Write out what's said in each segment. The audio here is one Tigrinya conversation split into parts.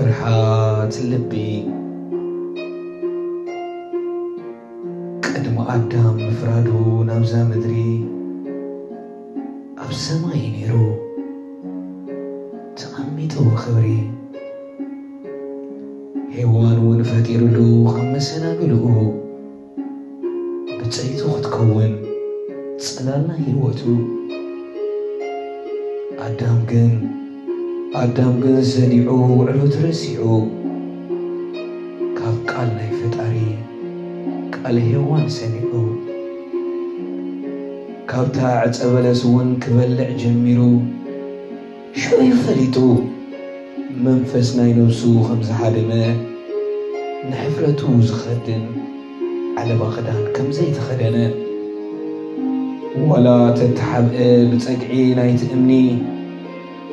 ፍርሓት ልቢ። ቅድሚ ኣዳም ምፍራዱ ናብዛ ምድሪ፣ ኣብ ሰማይ ነይሩ ተቐሚጡ ብኽብሪ። ሄዋን እውን ፈጢሩሉ ካብ መሰናግልኡ፣ ብጸይቱ ክትከውን ጽላል ናይ ህይወቱ። ኣዳም ግን፣ ኣዳም ግን ሰዲዑ ውዕሎቱ ረሲዑ፣ ካብ ቃል ናይ ፈጣሪ ቃል ሄዋን ሰሚዑ። ካብታ ዕጸ በለስ እውን ክበልዕ ጀሚሩ። ሽዑ እዩ ፈሊጡ፣ መንፈስ ናይ ነብሱ ከም ዝሃደመ፣ ንሕፍረቱ ዝኸድን ዓለባ ክዳን ከም ዘይተኸደነ። ዋላ ተተሓብአ ብጸግዒ ናይቲ እምኒ፣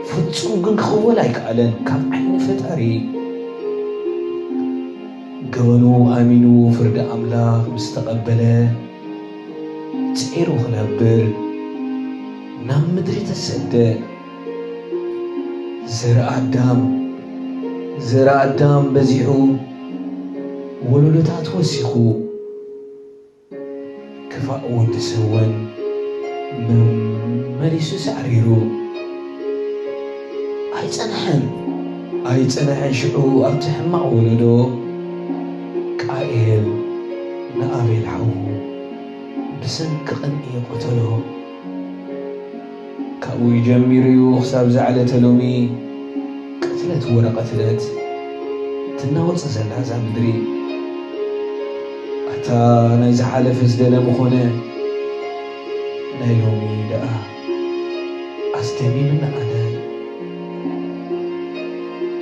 ፍጹም ግን ክኽወል ኣይከኣለን ካብ ዓይኒ ፈጣሪ። ገበኑ ኣሚኑ ፍርዲ ኣምላኽ ምስ ተቐበለ፣ ጸይሩ ክነብር ናብ ምድሪ ተሰደ። ዘርኣ ኣዳም፣ ዘርኣ ኣዳም በዚሑ፣ ወለዶታት ወሲኹ፣ ክፋእ ወዲ ሰብ እውን መመሊሱ ሳዕሪሩ። ኣይጸንሐን፣ ኣይጸንሐን ሽዑ ኣብቲ ሕማቕ ወለዶ፣ ቃኤል ንኣቤል ሓዉ ብሰንኪ ቅንኢ ቀተሎ። ካብኡ ጀሚሩ እዩ ክሳብ ዝዓለተ ሎሚ ቅትለት ወረ ቅትለት ትናወጽ ዘላ እዛ ምድሪ። ኣታ ናይ ዝሓለፈ ዝደለ ምኾነ፣ ናይ ሎሚ ደኣ ኣስደሚምና ኣነ።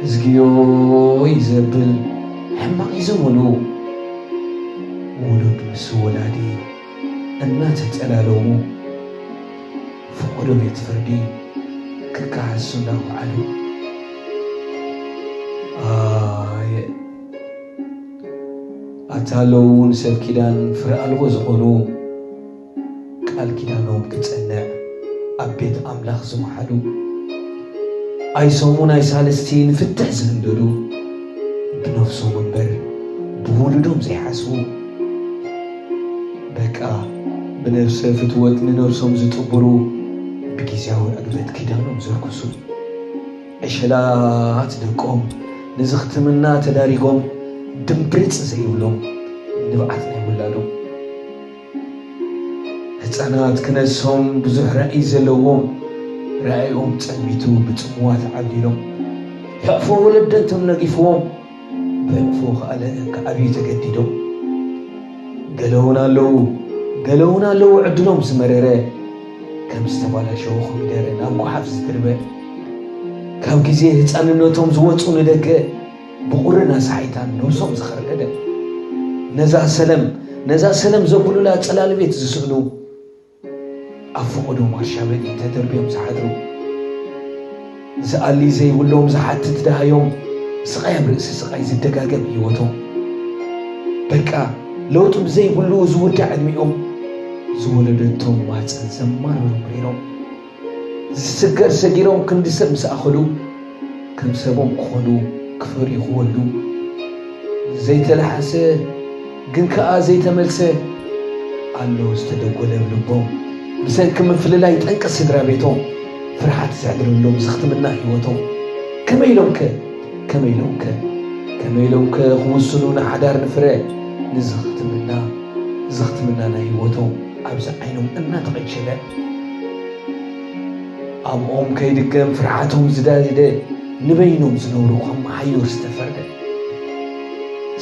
እዝግዮ እዩ ዘብል ሕማቕ እዩ ዘመኑ። ውሉድ ምስ ወላዲ እናተጠላለሙ፣ ፈቐዶ ቤት ፍርዲ ክከሃሱ እናወዓሉ። ኣየ፣ ኣታ ኣለዉ እውን ሰብ ኪዳን ፍረ ኣልቦ ዝኾኑ፣ ቃል ኪዳኖም ክጸንዕ ኣብ ቤት ኣምላኽ ዝመሓሉ፣ ኣይሰሙን ኣይሳልስቲ ንፍትሕ ዝህንደዱ፣ ብነፍሶም እምበር ብውሉዶም ዘይሓስቡ፣ በቃ ብነፍሰ ፍትወት ንነብሶም ዝጥብሩ፣ ብግዝያዊ ዕግበት ኪዳኖም ዘርክሱ፣ ዕሸላት ደቆም ንዝኽትምና ተዳሪጎም፣ ድምብርጽ ዘይብሎም ንብዓት ናይ ውላዶም። ህጻናት ክነሶም ብዙሕ ራእይ ዘለዎም፣ ራእዮም ጸልሚቱ ብጽምዋ ተዓብሊሎም፣ ሕቕፎ ወለደንቶም ነጊፍዎም፣ ብሕቕፎ ከኣለ ክዓብዩ ተገዲዶም። ገለ እውን ኣለዉ፣ ገለ እውን ኣለዉ ዕድሎም ዝመረረ፣ ከም ዝተባላሸወ ኮሚደረ ናብ ጓሓፍ ዝድርበ፣ ካብ ግዜ ህጻንነቶም ዝወጹ ንደገ፣ ብቑርን ኣስሓይታን ነብሶም ዝኸርደደ፣ ነዛ ሰለም፣ ነዛ ሰለም ዘብሉላ ጽላል ቤት ዝስእኑ፣ ኣብ ፈቐዶ ማርሻ በዲ ተደርብዮም ዝሓድሩ፣ ዝኣሊ ዘይብሎም ዝሓትት ደሃዮም፣ ስቓይ ኣብ ርእሲ ስቓይ ዝደጋገም ህይወቶም። በቃ ለውጢ ብዘይብሉ ዝውዳእ ዕድሚኦም፣ ዝወለደቶም ማህጸን ዘማርሩ ምሪሮም። ዝስገር ሰጊሮም ክንዲ ሰብ ምስ ኣኸሉ፣ ከም ሰቦም ክኾኑ ክፈርዩ ክወልዱ። ዘይተለሓሰ ግን ከኣ ዘይተመልሰ ኣሎ ዝተደጎለ ኣብ ልቦም። ብሰንኪ ምፍልላይ ጠንቂ ስድራ ቤቶም፣ ፍርሓት ዘሕድረሎም ዝኽትምና ህይወቶም። ከመይ ኢሎምከ፣ ከመይ ኢሎምከ፣ ከመይ ኢሎምከ ክውስኑ ንሓዳር ንፍረ፣ ንዝኽትምና፣ ዝኽትምና ናይ ህይወቶም ኣብዚ ዓይኖም እናተቐንሸለ። ኣብኦም ከይድገም ፍርሓቶም ዝዳደደ፣ ንበይኖም ዝነብሩ ከም መሓዩር ዝተፈርደ።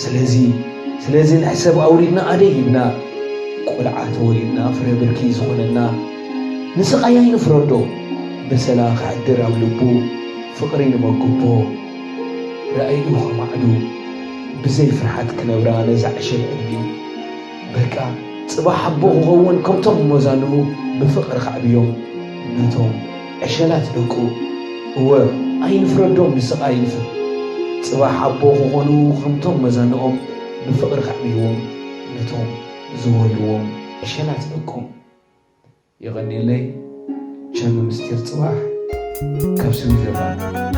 ስለዚ፣ ስለዚ ንሕሰብ ኣውሪድና ኣደይ ሂብና፣ ቆልዓ ተወሊድና ፍረ ብርኪ ዝኾነና፣ ንስቓይ ኣይንፍረዶ፣ በሰላ ክሕድር ኣብ ልቡ፣ ፍቕሪ ንመግቦ፣ ራእዩ ከማዕዱ፣ ብዘይ ፍርሓት ክነብራ ነዛ ዕሸል ዕድሚኡ። በቃ፣ ጽባሕ ኣቦ ክኸውን ከምቶም መዛንኡ ብፍቕሪ ከዕብዮም ነቶም ዕሸላት ደቁ። እወ፣ ኣይንፍረዶም ንስቓይ ንፍር። ጽባሕ ኣቦ ክኾኑ ከምቶም መዛንኦም ብፍቕሪ ከዕብይዎም ነቶም ዝወልዎም ዕሸላት ደቆም። የቐንየለይ። ቸም ምስጢር ጽባሕ ካብ ስዊዘርላንድ።